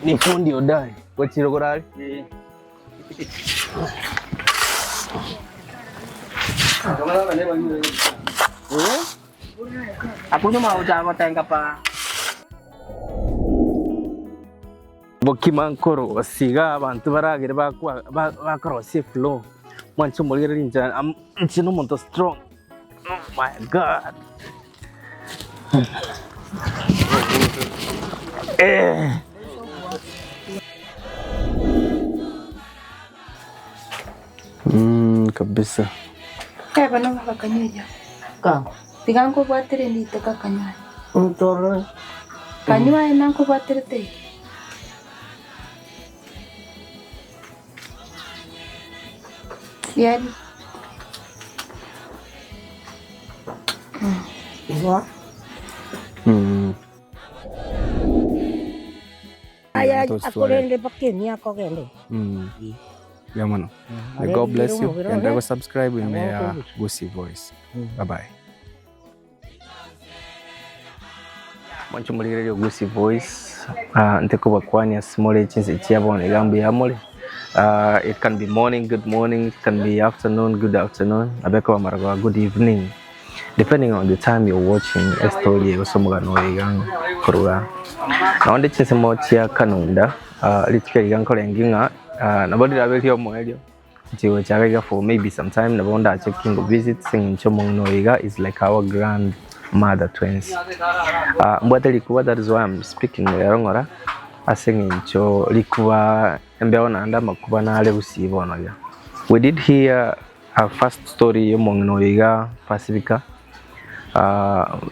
Ni fundi hodari. Gwachire korari? Bokima nkorosia iga abanto baragere bakwa bakorosia efloor, mwanche omorigereria inche inche nomonto strong, oh my God. Kabisa. Eba nabo bakanywa Tiga nkobwatere nditeka kanywa. Kanywa aye nankobwaterete iga. Riaria. Aya akorende mpaka emiaka ogende. Mbuya mono. May God bless you. Endelea gosubscribe ime ya Gusii Voice. Bye bye. Mwanche omorigereria o Gusii Voice, ah, ntekobakwania ase more chinse chia bono iga mbuya more. Ah, it can be morning, good morning, it can be afternoon, good afternoon, abe koba maragoba, good evening. Depending on the time you're watching estory eye gose omogano oyo iga nkoruga. Nonde chinsemo chia Kanunda, ah, rituko eri iga nkorenge ng'a ah, nabo rirabe riomoerio inche gochaka iga for maybe some time nabo ndache kingo visit ase eng'encho omong'ina oyo iga is like our grand mother twensi. Ah, mbwate rikuba that is why I'm speaking rero ng'ora ase eng'encho rikuba embeo naende amakuba nare gusii bono iga. We did hear A first story y'omong'ina oyo iga Pasifika,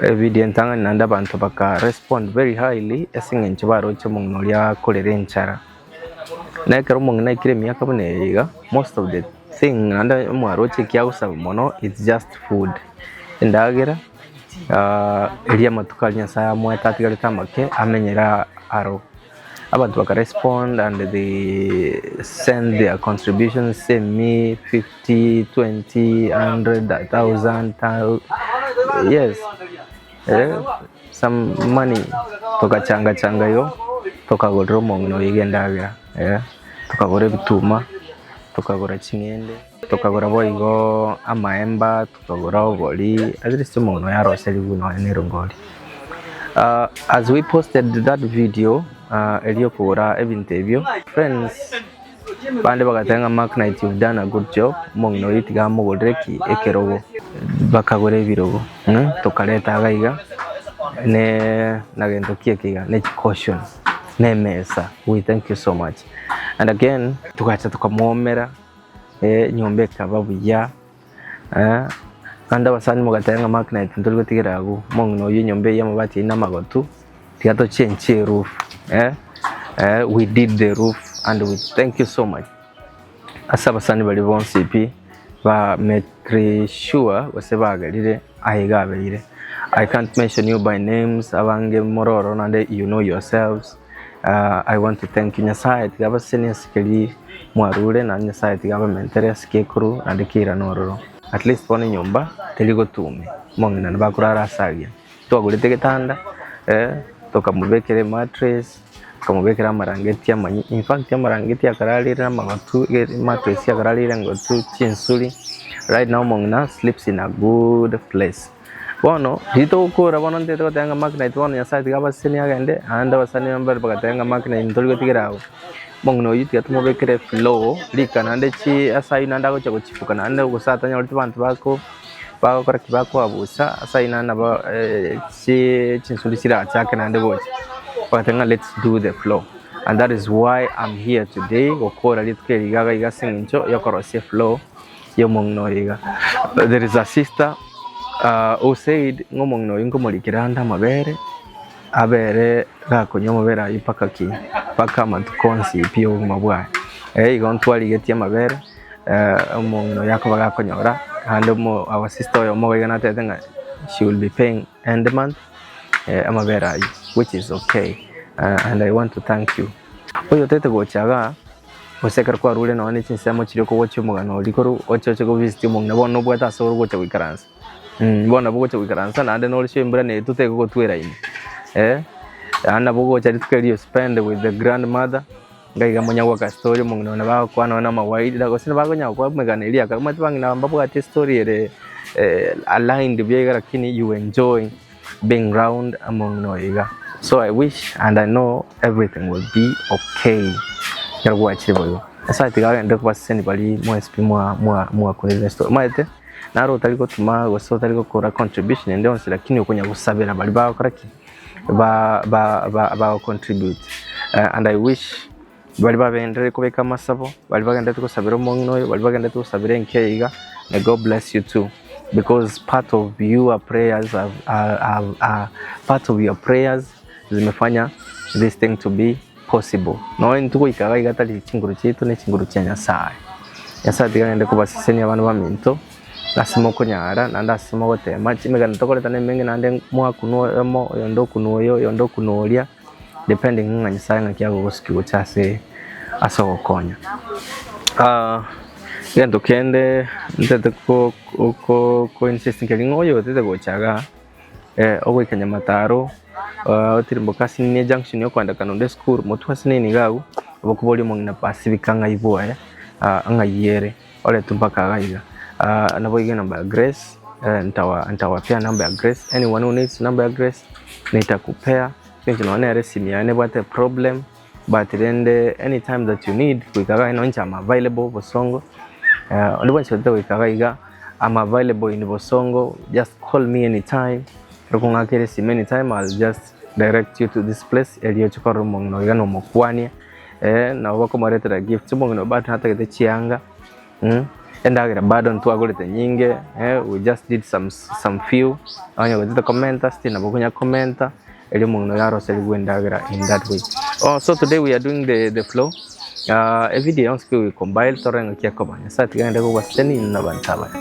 evideo entang'ani naende abanto baka respond very highly ase eng'encho baroche omong'ina oria akorera enchara. Na ekero omong'ina aikire emiaka buna eye iga, most of the thing naende mwaroche eki agosaba mono it's just food, endagera eria amatuko aria Nyasaye amoete atigarete amake amenyere aro. Abanto baka respond and they send their contributions send me 50, 20, 100, 1000, yes eh, some money tokachanga changa igo tokagorera omong'ina oyo iga endagera eh, tokagora ebituma, tokagora ching'ende, tokagora boigo amaemba, tokagora obori, at least omong'ina oyo aroserigwe nonya na erongori. As we posted that video erio okogora ebinto ebio, friends bande bagateba ng'a Mark Knight you've done a good job, omong'ina oyio tiga amogorere ki? Ekerogo. Bakagora ebirogo tokareta iga iga ne na gento ki eke iga ne chicushion na emesa we thank you so much and again togacha tokamwomera enyomba ekaba buya. Naende abasani mogateba ng'a Mark Knight ntori gotigera abwo, omong'ina oyio enyomba eyio amabati ayio namagotu, tiga tochenchie eroof we did the roof and we thank you so much ase abasani baria bonsi pi ba make sure gose bagerire aye iga abeire. I can't mention you by names abange more ororo naende you know yourselves. I want to thank you Nyasaye tiga abasesenie ase keria mwarure naende Nyasaye tiga abamentere ase kekuru naende keirane ororo. At least bono enyomba teri gotume omong'ina nabo akorara ase aria. Twagorete egetanda tokamobekera emattress, tokamobekera amarangeti amanyia, in fact amarangeti akararire amagotu, emattress akararire engotu chinsuri, right now omong'ina sleeps in a good place. Bono riria togokora bono ntete goteba ng'a Mark Knight bono Nyasaye tiga abasesenie agende, naende abasani mbare bagateba ng'a Mark Knight ntori gotigera abwo. Omong'ina oyio tiga tomobekere floor, rika naende chi ase ayio naende agocha gochifuka naende gose atanyoreti abanto bako bagokora ki bakoabusa ase ayio naende nabo chi chinsuri chirachake naende gocha. Bagateba ng'a let's do the floor and that is why I'm here today gokora rituko eri iga iga ase eng'encho yokorosia efloor. y'omong'ina oyo iga. There is a sister who said ng'a omong'ina oyo nkomorikera ande amabere, abere gakonywa amabere ayio mpaka ki? Mpaka amatuko onsi pi y'obogima bwaye. Eh igo ntwarigetie amabere, omong'ina oyo akoba gakonyora, naende omo our sister oyomo iga natebete ng'a she will be paying end month amabere ayio, which is okay and I want to thank you. Oyotete gocha igaa. Gose ekero kwarure nonya ne chinsemo chiria okogochia omogano oria korwa oche oche govisit omong'ina bono nobwate ase ore gocha goikaransa. Bono nabo ogocha goikaransa naende norisio embura neye tegogotwera ime eh, yaani nabo ogocha rituko erio you spend with the grandmother, iga iga monya goaka story omong'ina one bagokwana one amawaida gose bakonya gokoa emegano eria ya kare omanyete abang'ina aba mbabwate estory ere aligned buya iga lakini you enjoy being round among'ina oyo iga. So I wish and I know everything will be okay ekero gwachire boigo. Nyasaye tiga agende kobaseseni baria mwensi pi mwa mwa mwakorire estory. Omanyete naro otari gotuma gose otari gokora contribution ende yonsi lakini okonya gosabera baria bagokora ki? Ba ba ba bago contribute and I wish baria bagenderere kobeka amasabo, baria bagendererete gosabera omong'ina oyo, baria bagendererete gosabera enka eye iga, may God bless you too because part of your prayers have have are part of your prayers zimefanya this thing to be possible. Nonya intwe goika iga iga tari chinguru chiaito ne chinguru chia Nyasaye. Nyasaye tiga agende kobasesenia abana baminto ase mokonyara naende ase mogotema, chimegano tokoreta nemenge naende mwakunwa oyomo, oyonde okunwa oyo, oyonde okunwa oria. Depending ng'a Nyasaye ng'aki agogosukia gocha ase ase ogokonya. Egento kende ntete ko ko ko insist nkeri ng'a oyo otete gocha igaa, ogoika Nyamataro, otirimboke ase nini ejunction ya okoenda Kanundu esukuru, motwe ase nini iga abwo, obokoboria omong'ina Pasifika ng'ai bwoye, ng'ai ere. Oretwe mpaka iga iga. Naboigo enamba ya Grace, ntawa ntawapea namba ya Grace, anyone who needs namba ya Grace nitakupea, inche nonya nere esimu yaye nebwate eproblem, but rende anytime that you need goika iga nonya inche am available bosongo, onde bwensi otagete goika iga iga, am available in bosongo, just call me anytime, ekero okong'akera esimu anytime I'll just direct you to this place erio oche korora omong'ina oyo iga nomokwanie. Nabo bakomoretera gifts, omong'ina oyo bado natagete chianga, endagera bado ntwagorete nyinge, we just did some some few, onye gotete komenta still nabo okonya komenta, erio omong'ina oyo aroserigwe endagera in that way. Oh so today we are doing the the flow, evideo yonsi pi we compile torore ng'aki ekoba. Nyasaye tiga agende kobasesenia inwe na abanto abaya.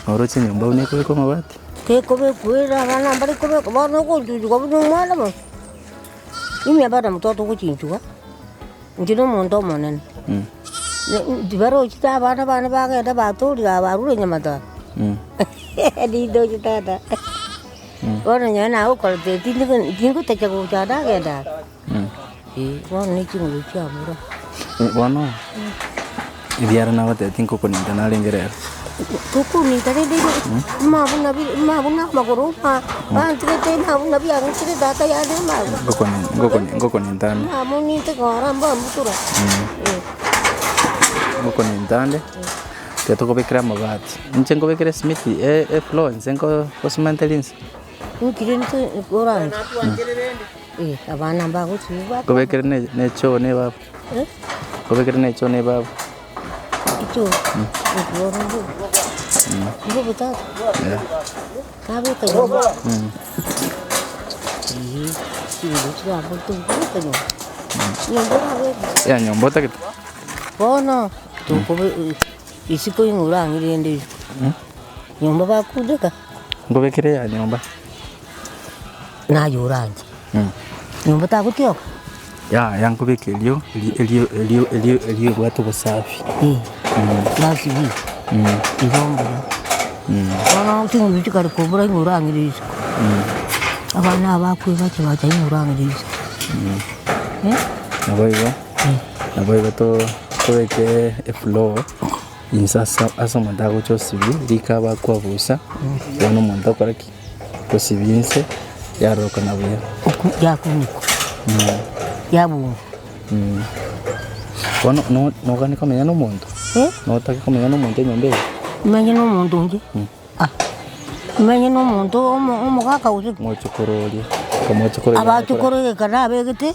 Oroche enyomba buna ekobekwa amabati? Gekobekwa ere abana mbare kobekwa bono ogonchunchuga buna omwana mono. Ime bado mtoto ogochinchuga, inche na omonto omonene. Tibarochi abana bane bagenda batorire aba barure nyamataro. Nindoche tata. Bono nonye nagokora tingotacha gocha ndagenda are. Eh, bono ne chinguru chiabura. Bono, ebiara nagotebetie nkokoninta narenge rero. Tokoninta rende igo, mabu nabi mabu na amagoro ma bantigete mabu nabi ang'isire tata yane mabu. Ngokoni- ngokoni- Ngokoninta ande. Mabu ninte kora mbambutura. Eh. Ngokoninta ande, tiga tokobekera amabati. Inche nkobekere esimiti e- efloor inse nko- nkosimanteri inse. Nkire nse oranche. Eh, abana mbagosibwa. Nkobekere ne ne echoo na ebabu. Eh? Nkobekere ne echoo na ebabu. Echoo? Bono mbobe. Mbobe tata? Yeah. Nabeka nyomba. Eeh, chibesa chirambe tobeka nyomba. Nyomba nabeka. Ya nyomba otagete? Bono tokobe isiko ing'o orang'ire rende isiko. Nyomba bakundeka. Nkobekere ya nyomba. Naye oranche. Nyomba tagotioka? Yaya nkobeka erio erio erio erio erio ebwate obosafi. Basi igo mbuya. Bono chinguru chikare kobura ing'o orang'ire isiko. Abana aba bakwegacha bacha ing'o orang'ire isiko. Nabo igo, nabo igo tobeke efloor inse ase ase omonto agocha osibia riko abe akwabusa, bono omonto okora ki? Gosibia inse yarorokana buya. Yakunikwa, yabungwa. Bono nogani komenya na omonto? Notake komenya na omonto enyomba eye? Menye na omonto inche? Ah, menye na omonto omogaka gose ki? Mochokoro oria, omochokoro oria Abachokoro egeka nabegete,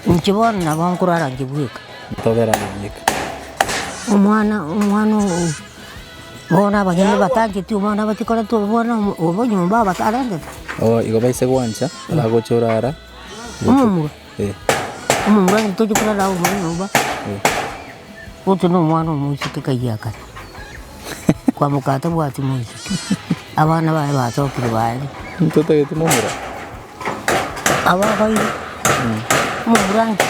inche bono nabo nkorara inche bweka. Tobera amo bweka. Omwana omwana oo bono abanyene batancheti omwana bachikorete obo bono obo nyomba abatarentete. Oo igo baise gwancha, bagocha orara. Omomura. Eh. Omomura onye tochi korara amo nyomba, oche na omwana omoiseke kaiya kare. Kwamoka tabwati moiseke, abana baye basokire baye. Totageti momura? Aba abaire, omomura inche.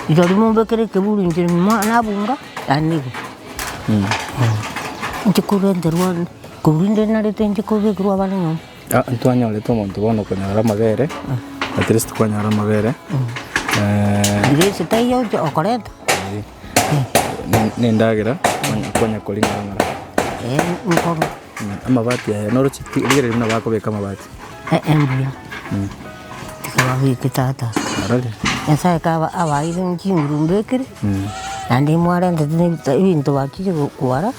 Rirorio mombekere ekeburi inche nabunga, yaani nigo. Inche korenterwa korwa rinde narete inche kobekerwa abana nyomba. Ah, ntwanyorete omonto bono okonyora amabere, at least kwanyora amabere, Grace taiyo ocha okoreta. Ne endagera, kwanya koria ng'ora ng'ora. Eh, nkoru. Amabati aya noroche rigereria buna bakobeka amabati. Eh, mbuya. Tiga babeke tata. Arore. Nyasaye kaba abaeire chinguru mbekere, naende mwarentete na ebita ebinto bachire kwara,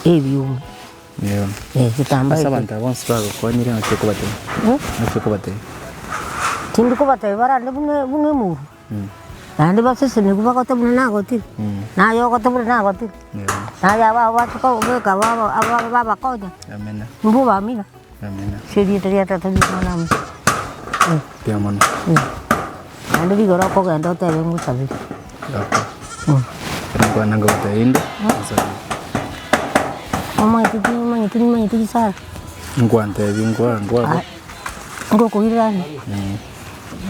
ebiume. Eeh. Eh, getambaa Ase ekio. abanto aba bonsi bagokonyire ng'aki okobatebia? Ng'aki okobatebia? Tindi kobatebia barande buna buna emuru, naende basesenigwe bagote buna nagotire, naye ogote buna nagotire, naye aba abwo bache kobeka baba aba babakonya, Amina. nigo bamina. Amina. Ase erieta ria Tata, ria Omwana, na Omoika. Mbuya mono. Naende rigoro okogenda otebe ngosabere. Okay. Nkwana ngogotebia inde, nsabere. Omanyete timanyete nimanyete chisara. Nkwantebia nkwa nkwa. Ngokoirera ande?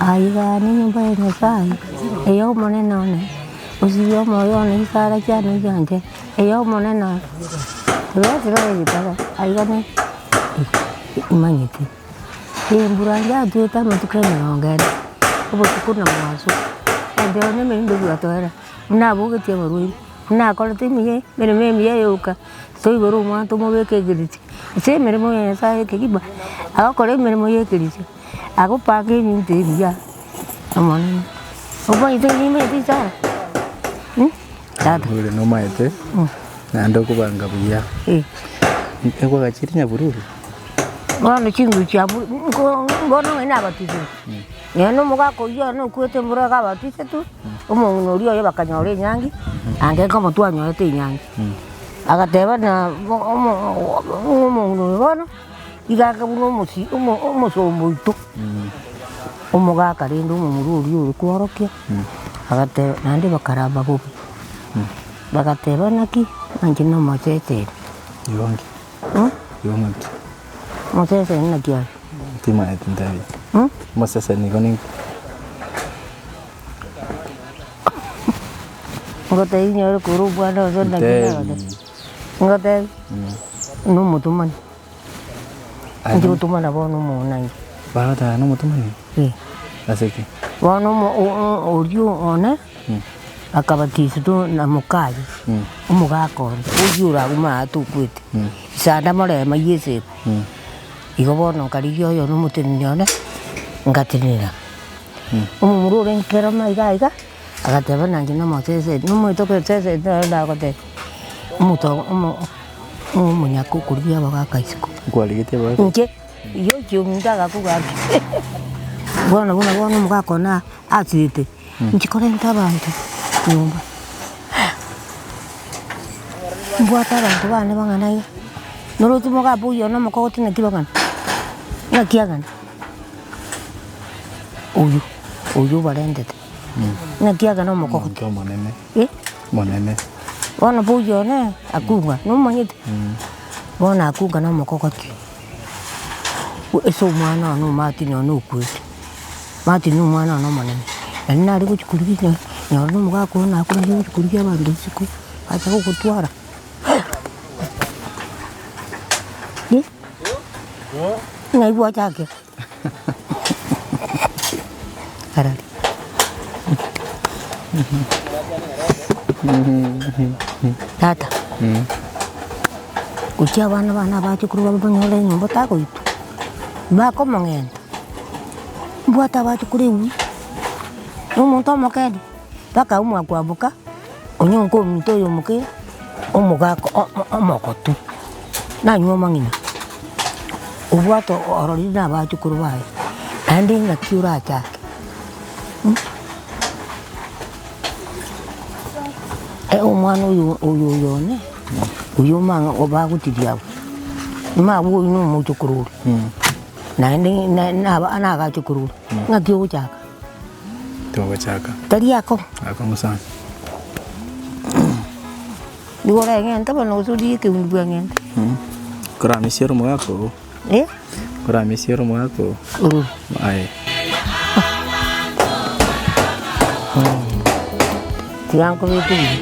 Aye igaa nenyomba ya Nyasaye, eye Omonene one, osibie omoyo one chisara chiane chianche, eye Omonene one. Tiga tiroe egetabo, aiga ne imanyete. Embura yatwete amatuko emerongo ene, obotuko na mogaso, embeo na emerembe bwatoera, buna abogetie abarwaire, buna akorete emiya emeremo emiya yoka, toigora omwana tomobeke ekerisi, ase emeremo ya Nyasaye ekegima, agokora emeremo ya ekerisi, agopanga ebinto ebiya, Omonene. Omanyete nimanyete isara tata. Ore nomaete, naende okobanga buya. Ekwagachire nyabururu? Bono chinguru chiabo nko bono ng'ai nabatisire, nonya na omogaka oyio one okwete mbura iga abatisetwe, omong'ina oria oye bakanyora enyangi, naende nkomo twanyorete enyangi. Agateba na omo omong'ina oyo bono, iga anga buna omosi omo omosomba oito, omogaka rende omomura oria ore kworokia, agateba naende bakaramba bobe, bagateba naki, inche nomoseseni. Igo nki? Igo ng'aki? Omoseseni naki are? Timaeti ntebi. Omoseseni igo ninki? Ngotebi nyore korwa obwana gose naki Ntebi. nagoteba. Ngotebi, nomotomani. Inche gotomana bono omong'ina inche. Bagoteba nomotomani? Eh. Ase ki? Bono omo oria one, akabatiswa na mokaye, omogaka one, oyio oraguma aa tokwete, isanda morema yeseko. Igo bono nkarigia oyo nomoteneni one, ngatenena. Omomura ore nkeroma iga iga, agateba nainche nomosese, nomoito okosese nere nagoteba, omoto omo omonyaka okorigia abagaka isiko. Nkwarigetie abagaka? Inche. Oyio ochia ominto agakwa gaki. Bono buna bono omogaka one asirete, inche korenta abanto nyomba, mbwate abanto bane bang'ana iga, noroche mogape oyio one omokogoti naki bang'ana, naki agana, oyio, oyio obarentete, naki agana omokogoti. Omonto omonene, Eh? monene. Bono boyio one akunga, nomanyete? Bono akunga na omokogoti, ase omwana one o Martin one okwete, Martin na omwana one omonene, naende nare gochia korigia nonye na omogaka oyo nakorire gochia korigia abanto isiko, bacha gogotwara ng'ai gwachakera? Arari. Tata, gochia abana bane abache korwa banyore enyomba tagoitwa, bakomong'enta, mbwate abache korwa ewui, na omonto omokendi, mpaka abwo mwakwamboka, onye onka ominto oyo omoke, omogaka omogotu, nanywa amang'ina. Obwate ororire na abachukuru baye, naende ng'aki orachake Omwana oyo oyo oyo one, oyio omang'a bagotiria abwo, omagwe oyio na omochokoro oria, naende na- na nagachokoro oria, ng'aki ogochaka? Togochaka. Tari akong'u. Akong'u sana. Nigo oreng'ente bono gose origie ekeundu bwang'ente. Koramisia ore omogaka oo. Eh? Koramisia ore omogaka oo. Ororo. Aye. Tiga nkobeke buya.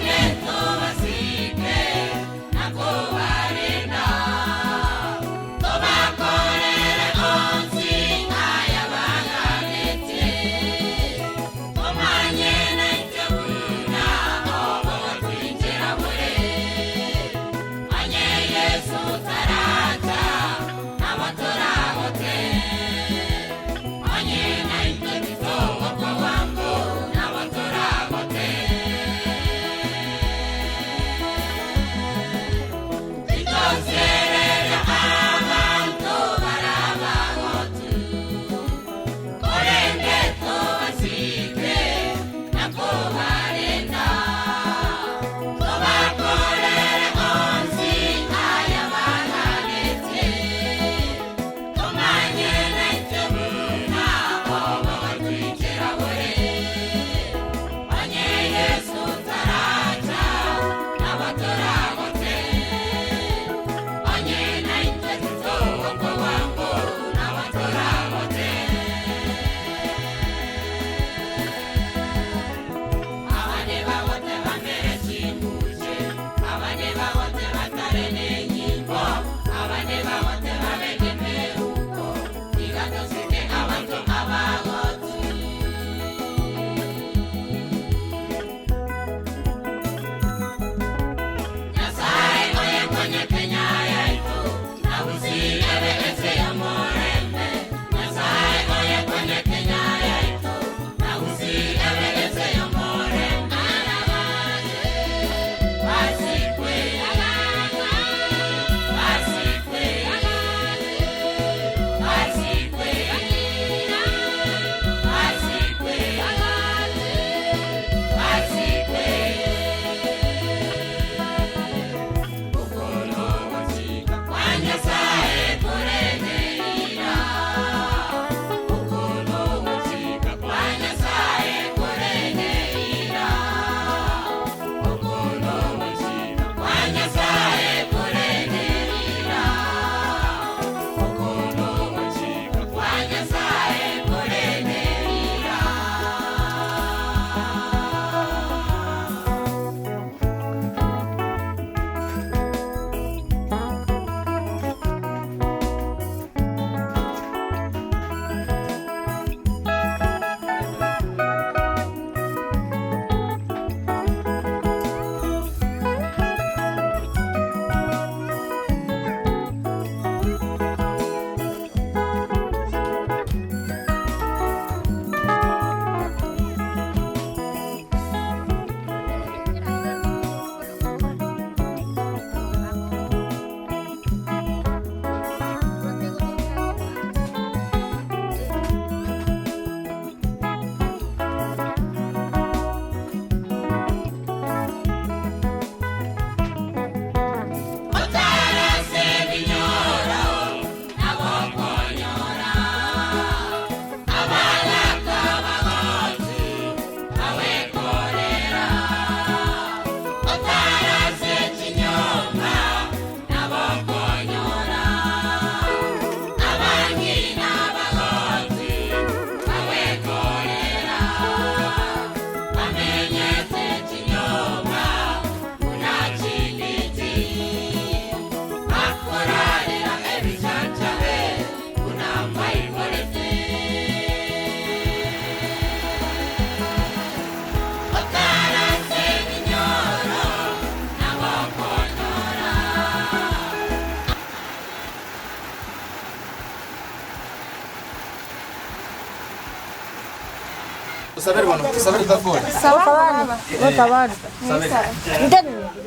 Tusabere bono, tusabere tokore.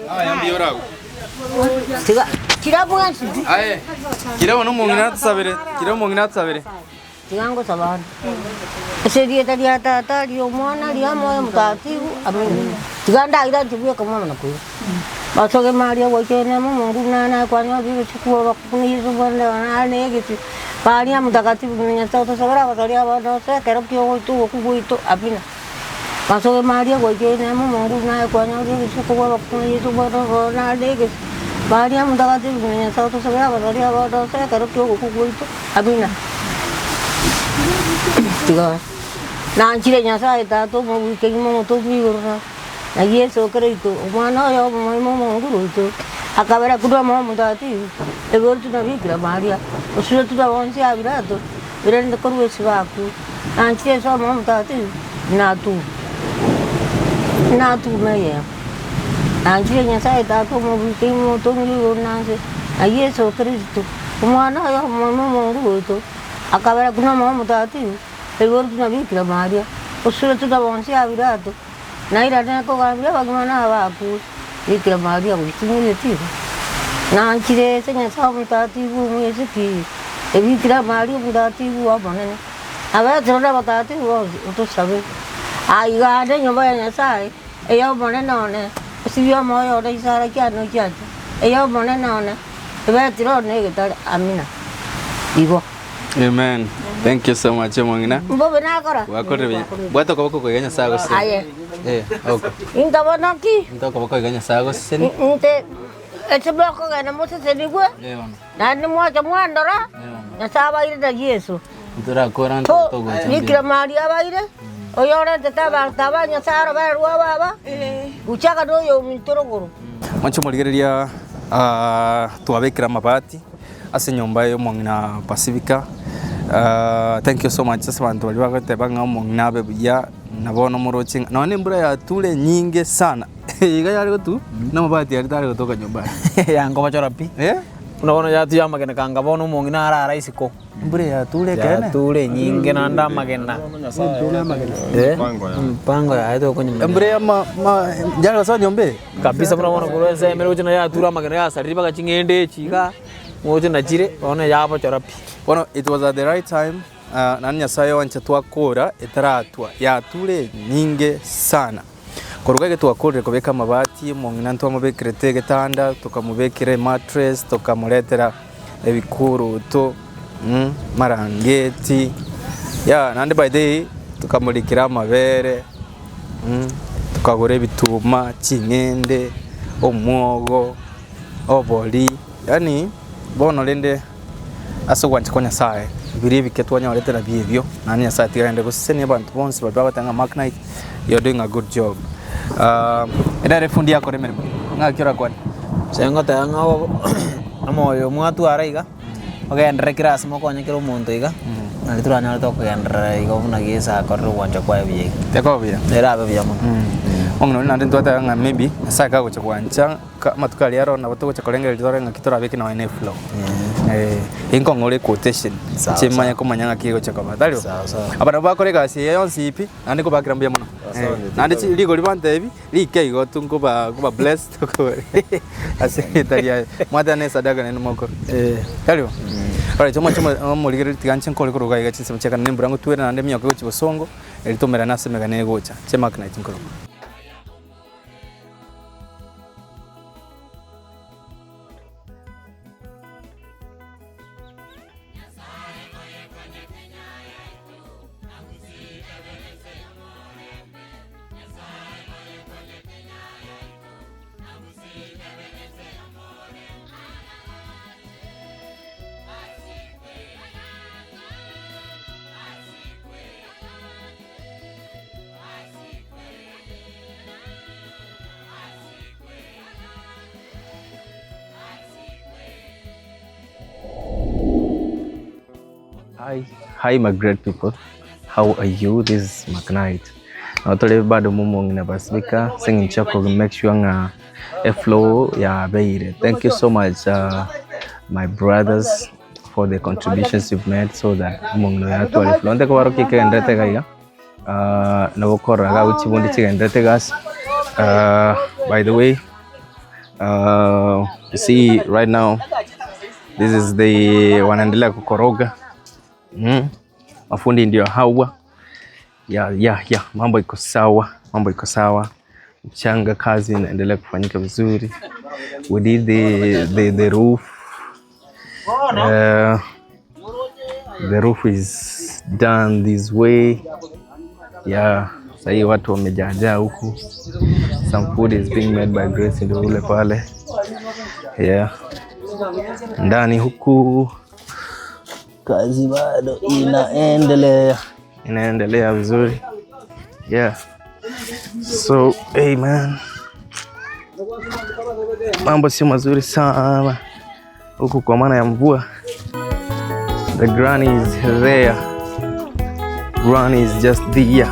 Aya mbuya oragwe. Tiga bwensi. Aye, kira bono omong'ina atusabere, kira omong'ina atusabere. Tiga ngosaba ande. Ase erieta ria Tata, ria Omwana, ria Moyo Motagatifu. Amina. Tiga ndaira inche bweka mwana na koira. Basoge Maria goika enemo Omongu buna naye kwanyorire egechuku obokungu Yeso bwende nare na egechu. Maria Mtakatifu ng'ina Nyasae otosabere abasari abande ase ekero kia ogoitwa ogoku gwaito. Amina. Basoge Maria goika enemo Omongu buna naye kwanyorire egechuku obokungu Yeso bwende nare na egechu. Maria Mtakatifu ng'ina Nyasae otosabere abasari abande ase ekero kia ogoku gwaito. Amina. Tiga nanchire Nyasae Tata omobui kegima omotombi igoro na na Yeso Kristo, Omwana oye omoimo omonguru oito, akabera korwa amo Omotatifu, egoretwe na Bikira Maria, osuretwe na bonsi a Pilato, erende korwa esibaku, nanchire ase omoyo Omotatifu, natume, natume eyemo. Nanchire Nyasae Tata omobui kegima omotongi igoro na nse, na Yeso Kristo, Omwana oye omoimo omonguru oito, akabera korwa amo Omotatifu, egoretwe na Bikira Maria, osuretwe na bonsi a Pilato, Nairane kogambia abagima na abakure, Bikira Maria goiting'ire tiga. Nanchire ase Nyasae Omotatifu omwesiki, Ebikira Maria Omotatifu Omonene, Abetero na abatatifu bonsi, otosabe. Aiga ande enyomba ya Nyasae, ey'Omonene one, osibie omoyo one chisara chiane ochiache, ey'Omonene one, Ebetero one egetare. Amina. Igo. Amen. Thank you so much omong'ina. Mbobe nakora. Gwakorire buya. Bwata okoboko koiga Nyasae agosesenie. Aye. Eh, oko. Intobono ki? Into okoboko iga Nyasae agosesenie. Inte ase mokogenda mosesenigwe, Eh, bono. naende mwacha mwandora, Eh, bono. Nyasae abaire na Yeso. Ntorakora To, nto togocha Bikira Maria abaire, oyorentete abanto aba Nyasae arobererwe ababa, gochaka noyo ominto rogoro. Mwanche omorigereria ah, twabekire amabati. Ase enyomba y'omong'ina Pasifika, thank you so much ase abanto baria bagoteba ng'a omong'ina abe buya, na bono moroche ng'a nonya embura yature enyinge sana, iga yare gotwa, na amabati aria tare gotoka nyomba aya. Yankobochora pi. Eh? Buna bono yatuya amagena kanga bono omong'ina arara isiko. Embura yature ekeene. Yature enyinge naende amagena. Eh, mpango yaye tokonyimanya. Embura ya ma ma yare gosoa nyomba eye? Kabisa buna bono korwa ensemo ere gochia naye yature amagena yasarire mpaka ching'ende echi igaa. Ngocha nachire, bono yabochora pi. Bono it was at the right time naende Nyasaye oanche twakora etaratwa, yature enyinge sana. Korwa iga twakorire kobeka amabati, omong'ina ntwamobekerete egetanda, tokamobekera emattress, tokamoretera ebikuruto, marangeti, yeah naende by the way tokamorikera amabere, tokagora ebituma, ching'ende, omwogo. Obori, yaani bono rende ase ogwancha kwa Nyasaye, biria ebike twanyorete nabio ebio, naende Nyasaye tiga agende gosesenia abanto bonsi baria bagoteba ng'a Mark Knight you are doing a good job. Ere ere efundi yakora emeremo, ng'aki orakwane? Inche ngoteba ng'a omoyo mwatwara iga, ogenderere kera ase mokonye kera omonto iga, nari toranyore tokogenderera igo buna Yeso akorire ogwancha kwaye buya iga. Tekoba buya? Erabe buya mono. Omong'ina oria naende ntwateba ng'a maybe Nyasaye kagocha gwancha. Amatuko aria aro nabo togocha korengereria tore ng'aki torabeke nonya na efloor. Inkong'ora equotation Sawa, inche manye sawa. komanya ng'aki egocha koba tari bo? Sawa, sawa. Aba nabo bakora egasi eye yonsi pi, naende nkobakera mbuya mono. Naende chi rigori bantebi, rike igo tu nkoba nkoba bless tokore ase erieta riaye. Mwateba na esadaka naende mokore. Tari bo? Alright omoche omo omorigereria tiga inche nkore korwa iga iga chinsemo chia kane na embura ngotwere naende emiaka egochia bosongo, erio tomerane ase emegano egocha. Inche Mark Knight nkorokwa. Hi, hi my great people. How are you? This is McKnight. Nabo tore bado momong'ina Pasifika ase eng'encho ya ko make sure ng'a eflow yabeire. Thank you so much my brothers for the contributions you've made so that omong'ina oyo atware eflow. Nte kobarokia ekegenderete iga iga. Nabo okorora iga abwo chibundi chigendererete egasi. By the way, you see right now this is the wanaendelea kukoroga Mafundi ndio hawa ya ya ya, mambo iko sawa, mambo iko sawa. Mchanga kazi inaendelea kufanyika vizuri. We did the roof. The roof is done this way. Yeah, sahii watu wamejaajaa huku. Some food is being made by Grace ndio ule pale. Yeah. Ndani huku kazi bado inaendelea, inaendelea vizuri. Yeah. So, hey man, mambo sio mazuri sana huku kwa maana ya mvua. The granny is there. Granny is just there.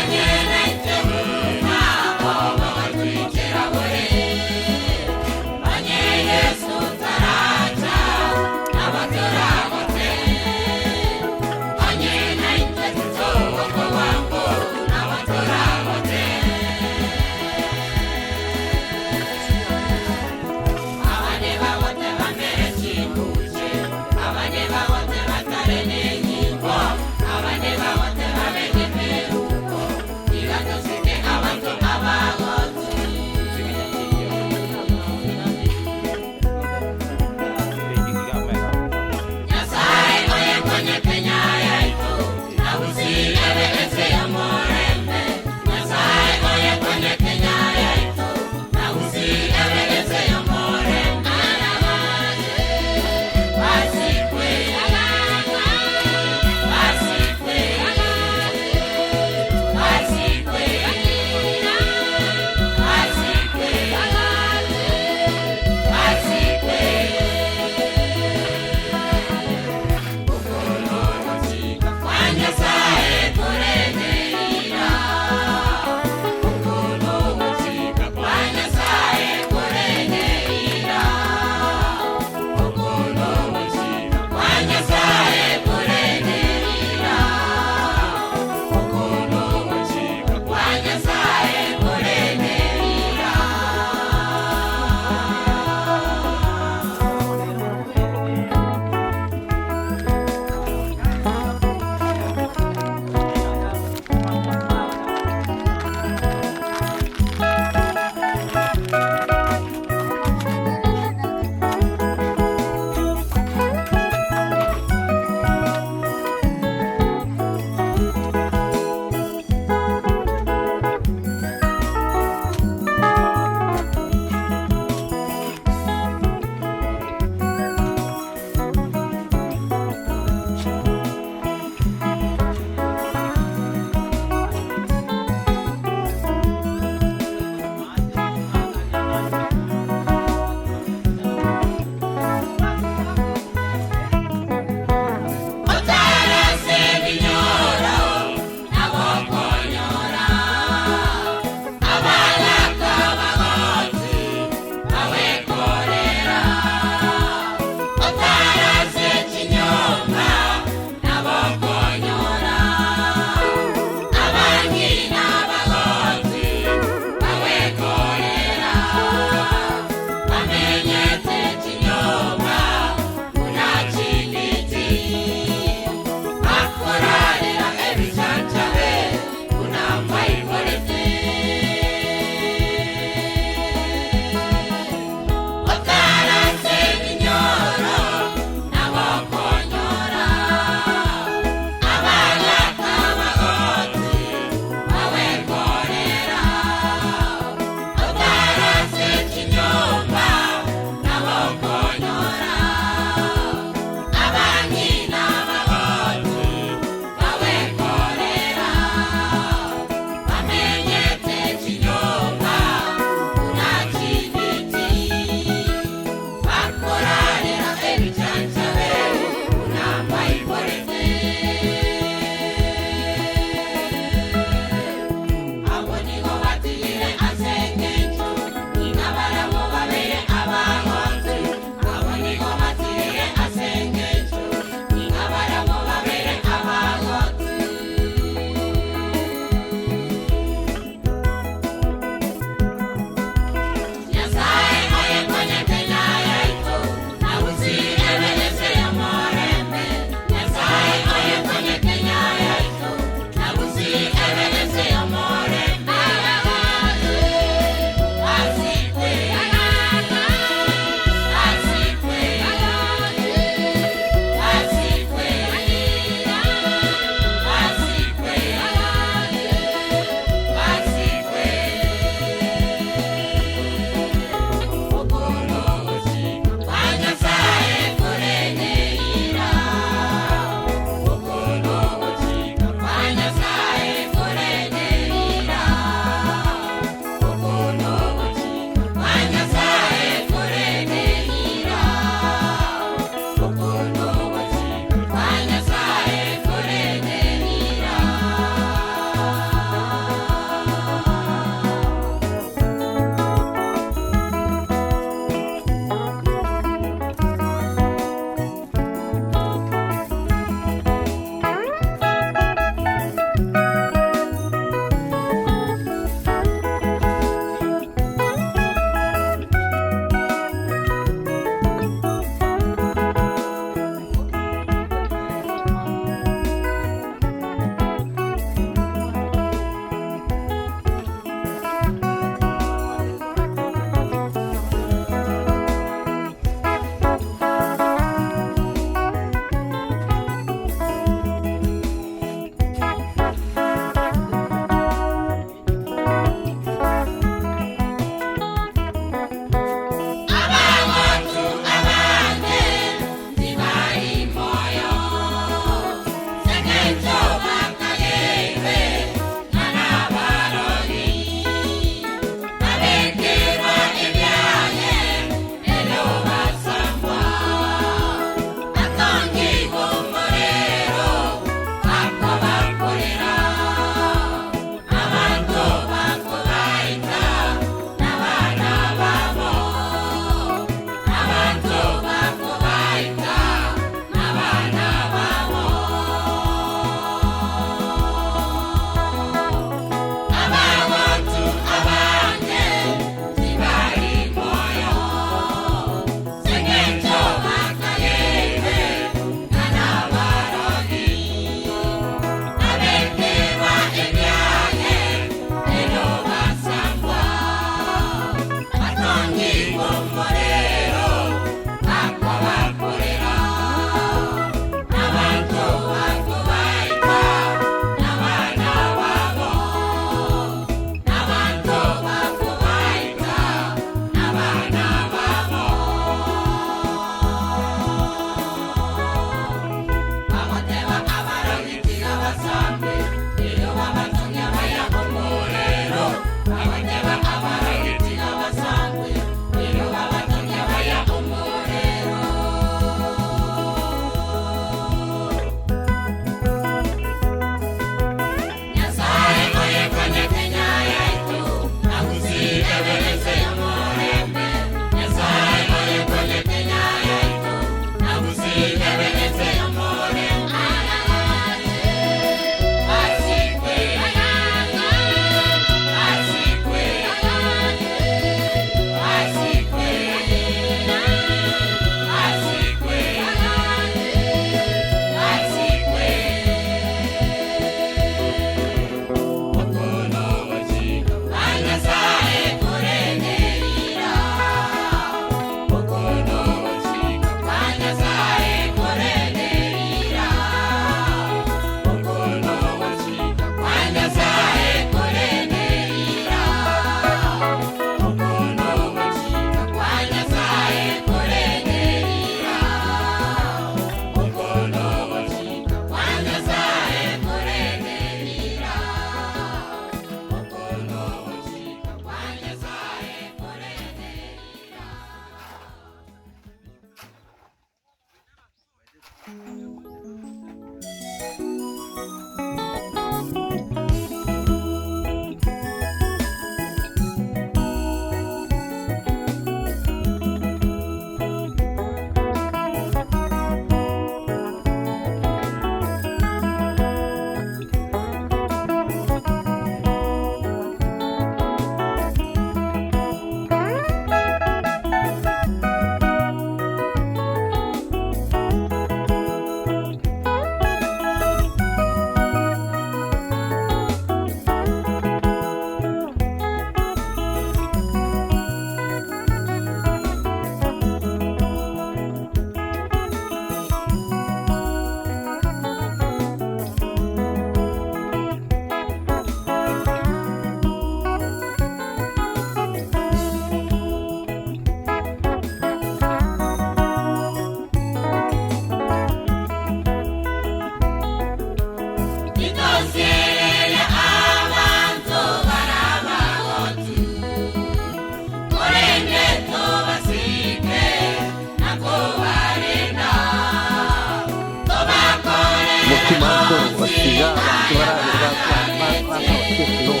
floor.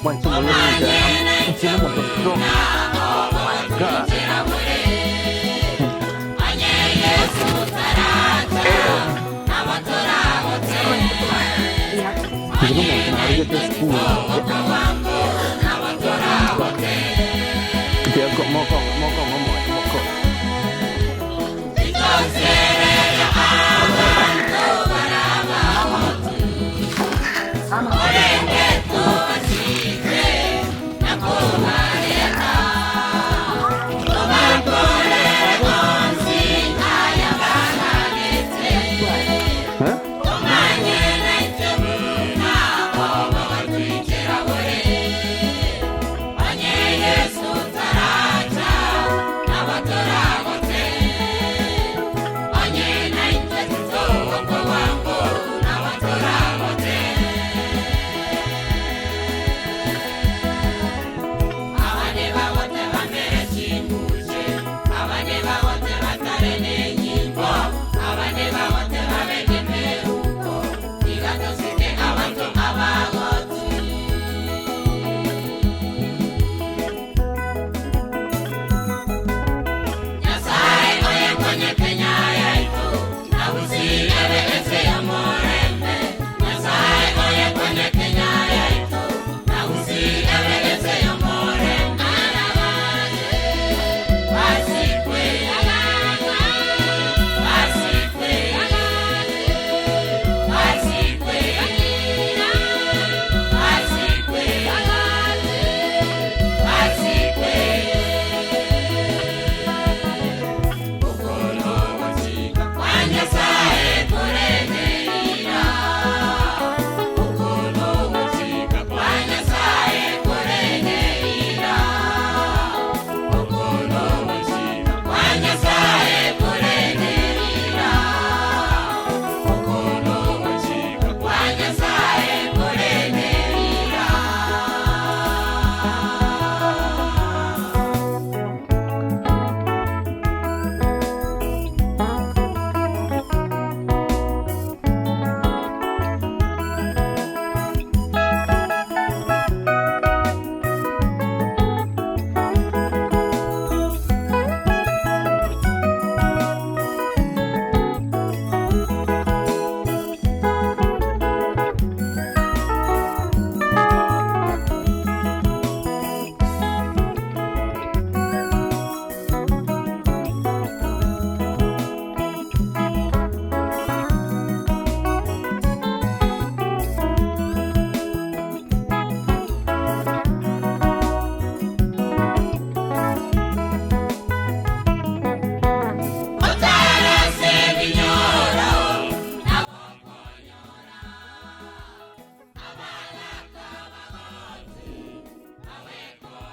Mwanche omorwere gocha inche nomonto strong. My God. Inche nomonto narigete esukuru. Tiga mokong'a mokong'a omoyo mokong'a. Eh?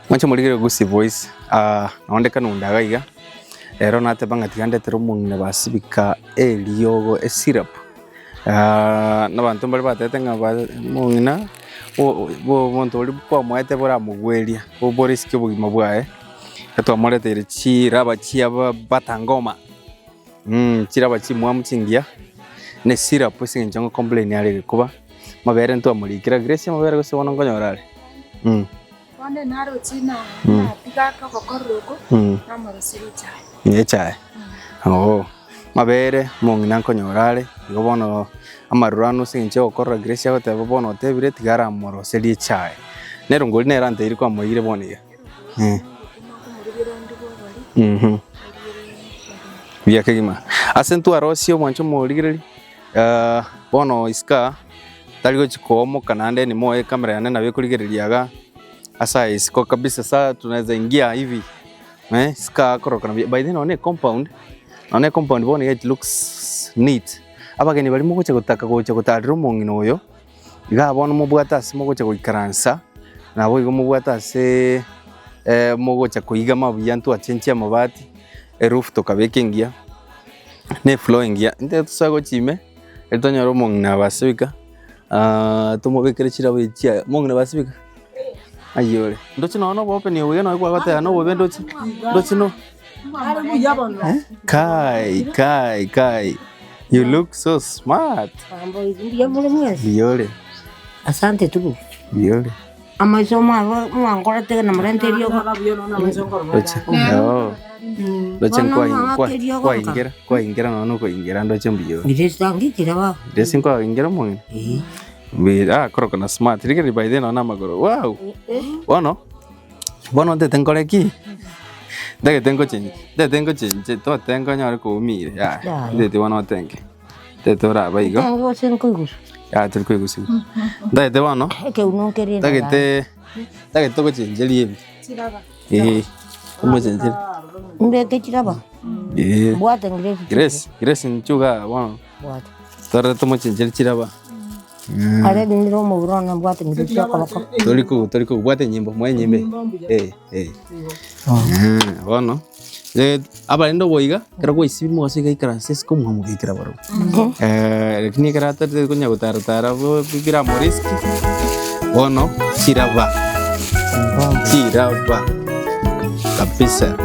Mwanche morigere Gusii Voice, ah, naonde kanunda iga iga, ero nateba ng'a tiga ndetere omong'ina basibika eriogo esirap, ah, na abanto mbare batebete ng'a ba omong'ina bo bo omonto oria kwamoete boramogweria, borisike obogima bwaye, etwamoreteire chiraba chia ba batangoma. Chiraba chimwamu chingiya, na esirapu ase eng'encho ng'a complain are egekuba, amabere ntwamorikera Grace amabere gose bono nkonyora are? Bono naroche na natiga ake ogokorera oko, namoroseria echae. Ne echae, oo, amabere omong'ina nkonyora are, igo bono amarurano ase eng'encho ya ogokorera Grace agoteba bono otebire tiga aramoroserie echae. Nero ngori nere antebirie kwamoeire bono iga. Buya kegima. Ase ntwarosie omwancho omorigereria, bono isiko aa, tari gochia koomoka naende anymore ecamera yane nabo ekorigereria igaa, ase aya isiko kabisa sa tunaweza ingia hivi, isiko aa korokana buya. By the way nonye na ecompound, nonye na ecompound bono iga it looks neat. Abageni baria mogocha gotaka gocha gotarera omong'ina oyo. Igaa bono mobwate ase mogocha goikaransa, naboigo mobwate ase mogocha koigama buya ntwachenchia amabati, eroof tokabeka engiya, na efloor engiya. Intwe tosoe gochia ime, eri tonyore omong'ina basibika, tomobekere chiraba echi chiaye. Omong'ina basibika, ayio ore. Ndoche nonya na oboopeni obo iga nonye kwagoteba na obobe ndoche, ndoche no Kai, kai, kai. You look so smart. Mbuya more mwensi. Mbuya ore. Asante tu. Mbuya ore. Amaiso mwabo mwankorete na morente eriogo. Roche. Oo. Roche Bono nkwa mwang'aka nkwa eriogo kwaingera kwaingera nonya okoingera ndoche mbuya ore. Grace tangikire baba. Grace nkwaingera omong'ina? Ee. Mbuya akoroka na smart rigereria by the way nonya na amagoro wow! Bono, bono ntete nkore ki? Ntagete ngochengi ntagete ngochenche totenga onyore koumire yaya, Yaya. ntagete bono otenge, ntagete orabe igo. Otenge gose nkoigusu. Yaya tori koigusiwa. Ntagete bono, Ekeuno nkere enda ntagete ntagete togochencheria ebi, eh, tomochencherie. Mbeke chiraba. Eh. Mbwate Grace. Grace, Grace inchuo igaa bono, Mbwate. torore tomochencherie chiraba. Are nire omobere one mbwate ngire chiokoboko. Tori kogwa tori kogwa bwate enyimbo moe enyimbo eye eh eh. Bono abarende oboiga ekero gwaisibire mogaso iga ikaranse isiko mwamobeekera barobwo. Lakini ekero atarete konya gotara tara bo biramoriski bono chiraba chiraba kabisa.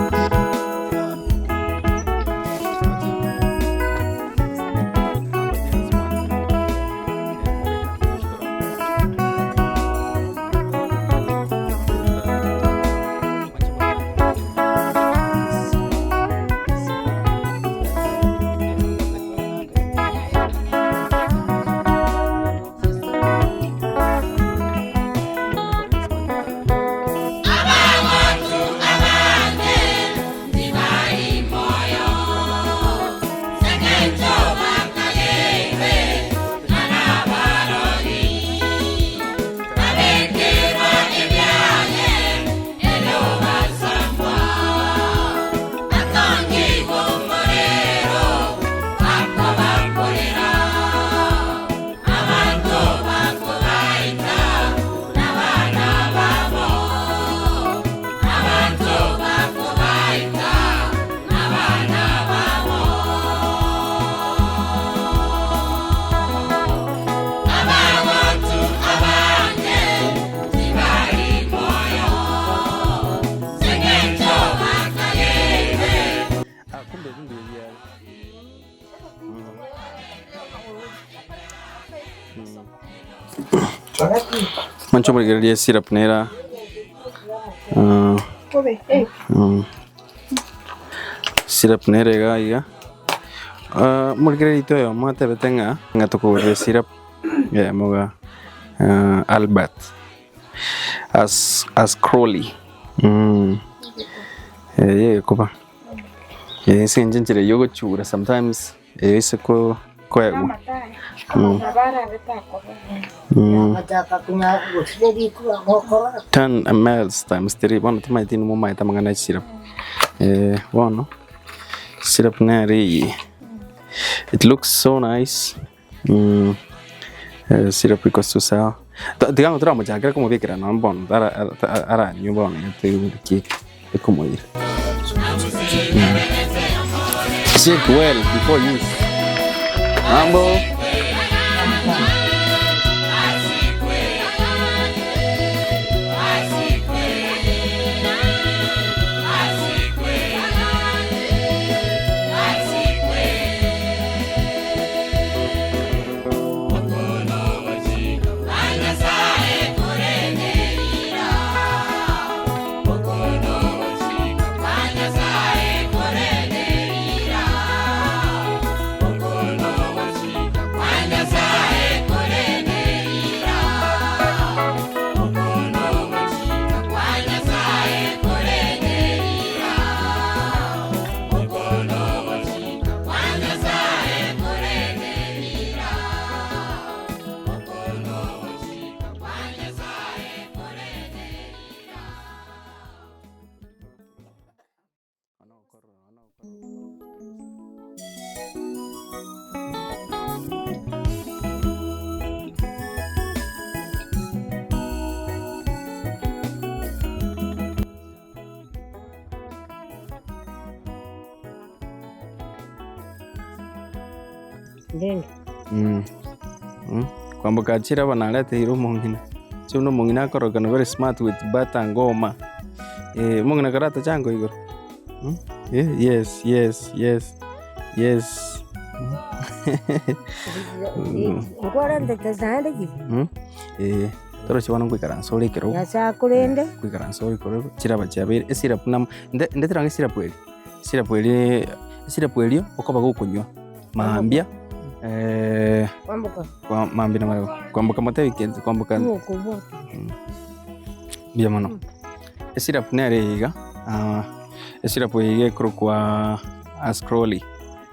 Manche omorigereria esirapu nera Syrup nere iga iga, omorigereria oito oyomo atebete ng'a ng'a tokogorera esyrup eyemo iga Albert as ascrolly eye egekoba. Ase eng'encho enchera eywo ogochura sometimes eise ko koegwa. Ten mls times three bono timanyeti inwe momanyete amang'ana ya syrup bono syrup nere eye it looks so nice syrup iko so sawa tiga toramochakera komobekera nonya bono aranywe bono ki ekomoira. Shake well before use. Mambo. Kwamboka achire aba nareteire omong'ina, inche buna omong'ina akorokana very smart with butter ngoma, omong'ina karatache ango igoro, yes yes yes yes Nkwarentete naende ki? Torochi bono nkoikaransa ore ekerogo. Nyasae akorende. Nkoikaransa ore ekerogo, chiraba chiabeire, esirapu namo, nde ndetera ng'a esirapu eria, esirapu eria esirapu eria okoba gokonywa mambia Kwamboka. kwa mambia na magoroba. Kwamboka motebi kende kwamboka Ng'okobwata. mbuya mono. Esirapu nere eye iga, esirapu eye iga ekorokwa ascroli.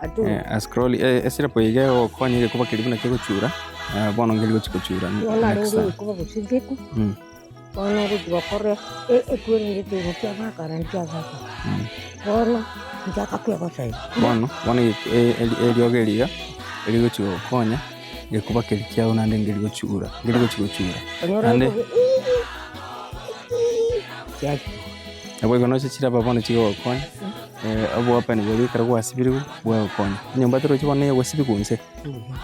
Atu. Ascroli, esirapu eye iga egokonya egekuba keria buna kegochura, bono nkeri gochi gochura Bono next arenge time. egekuba gose ngeku, bono ogochi gokora ekwerende ekeguo kiagaka naende kiagaka. Bono nchaka kwegosa iga. Bono, bono eriogo eri iga, erigochi gogokonya, egekuba keria kiago naende nkeri gochura, nkeri gochi gochura. Onyore Naende. okobe kiachura. Nabo igo noche chiraba bono chigogokonya, oboapani boria ekero gwasibirigwe, bwagokonya. Enyomba torochi bono nigo egosibigwa inse,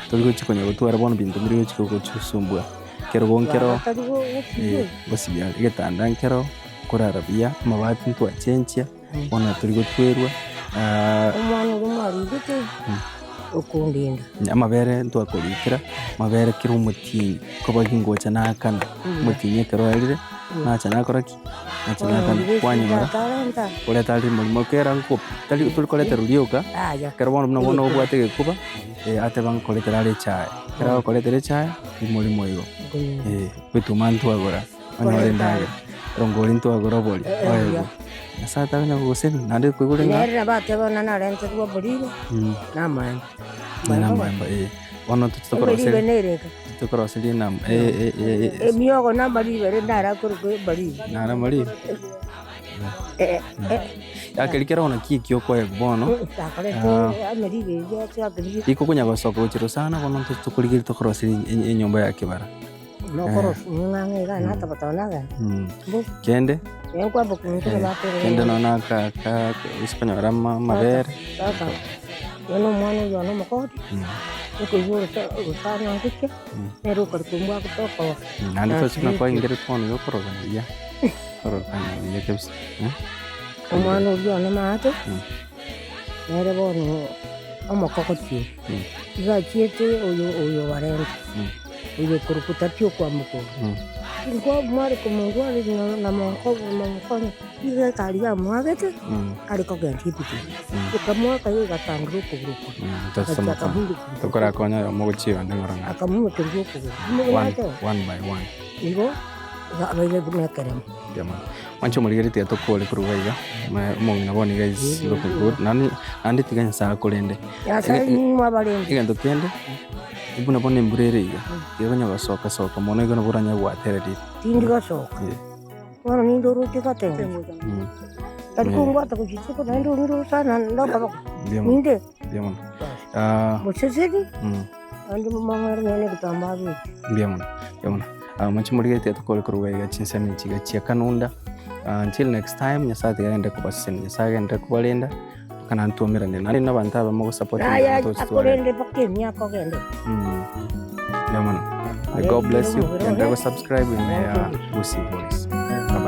tori gochi konya gotwara bono binto mbiri gochi gogosumbua. Ekerogo nkero, Tari gosibia. gosibia are, egetanda nkero, korara buya, amabati ntwachenchia, bono tori gotwerwa, Omwana oria mwarigete okondenda. Amabere ntwakorikera, amabere kera omotienyi, koba gingocha naakana, omotienyi ekero oerire, nacha nakora ki? Nacha naakana, kwanyora, koreta are omorimo kera nko tari tori koreterwa rioka, ekero bono buna bono obwate egekuba, ateba nkoretere are echae, ekero agokoretera echae, omorimo igo, ebituma ntwagora, onyore endagera, erongori ntwagora obori, oegwe. Nyasaye takonya kogosesenia, naende koigure ng'a. Nere nabo ateba ng'a narenterwe oboriri na amaemba. Na amaemba eh. Bono toche Emeribe tokoroseria, nereka. tokoroseria enamba Emiogo na amariba ere narakorokwa amariba. Naro amariba? Eh, eh. Akeri kero naki ekio okoegwa bono. Takorete amariba eria ase akerigia. Rikokonya gosoka gochia rosana bono ntoche tokorigereria tokoroseria enyomba ya kebara. Kende, kende nonya na aka aka ase okonyora ama amabere. Naende toche buna kwaengerete bono iga okororokana buya, okororokana buya kabisa. Omwana oyio one maate, nere bono omokogotie, iga achiete oyo oyo obarente. Oyo okorokwa tari okwamboka obo. Igo mware komongware na momokonya, igo egari yamoagete are kogenda epikipiki, ekamoaka iga egatandora okogoro okwo, agacha akamumeka Tokorakonya oyomo gochia onde ng'ora ng'ora. akamumekeria okogoro. One, one by one. Igo abaire buna ekeremo. Mbuya mono. Mwanche omorigereria tiga tokore korwa iga, omong'ina bono iga is looking good, naende naende tiga Nyasaye akorende. Nyasaye ninywe abarende. Egento kende, buna bono embura ere iga, tiga konya gosoka soka mono igo nabo oranye gwatererire. Tindi gosoka, bono ninde oroche gotenga, tari kongwata gochia isiko naende ong'ire orosana ndokoboko, Mbuya mono, ninde mbuya mono. moseseni, naende momong'ere nonya na egetambaa geke. Mbuya mono, mbuya mono. Moche morigeretie tokore korwa iga chinsemo echi iga chia Kanunda, until next time Nyasaye tiga agende kobasesenia, Nyasaye agende kobarenda. Mpaka naende twaumerane naende na abanto abamo gosupport Naye ebinto totware. akorende mpaka emiaka ogende. Mbuya mono. May God bless you. Endelea kusubscribe ime ya Gusii Voice. Bye bye.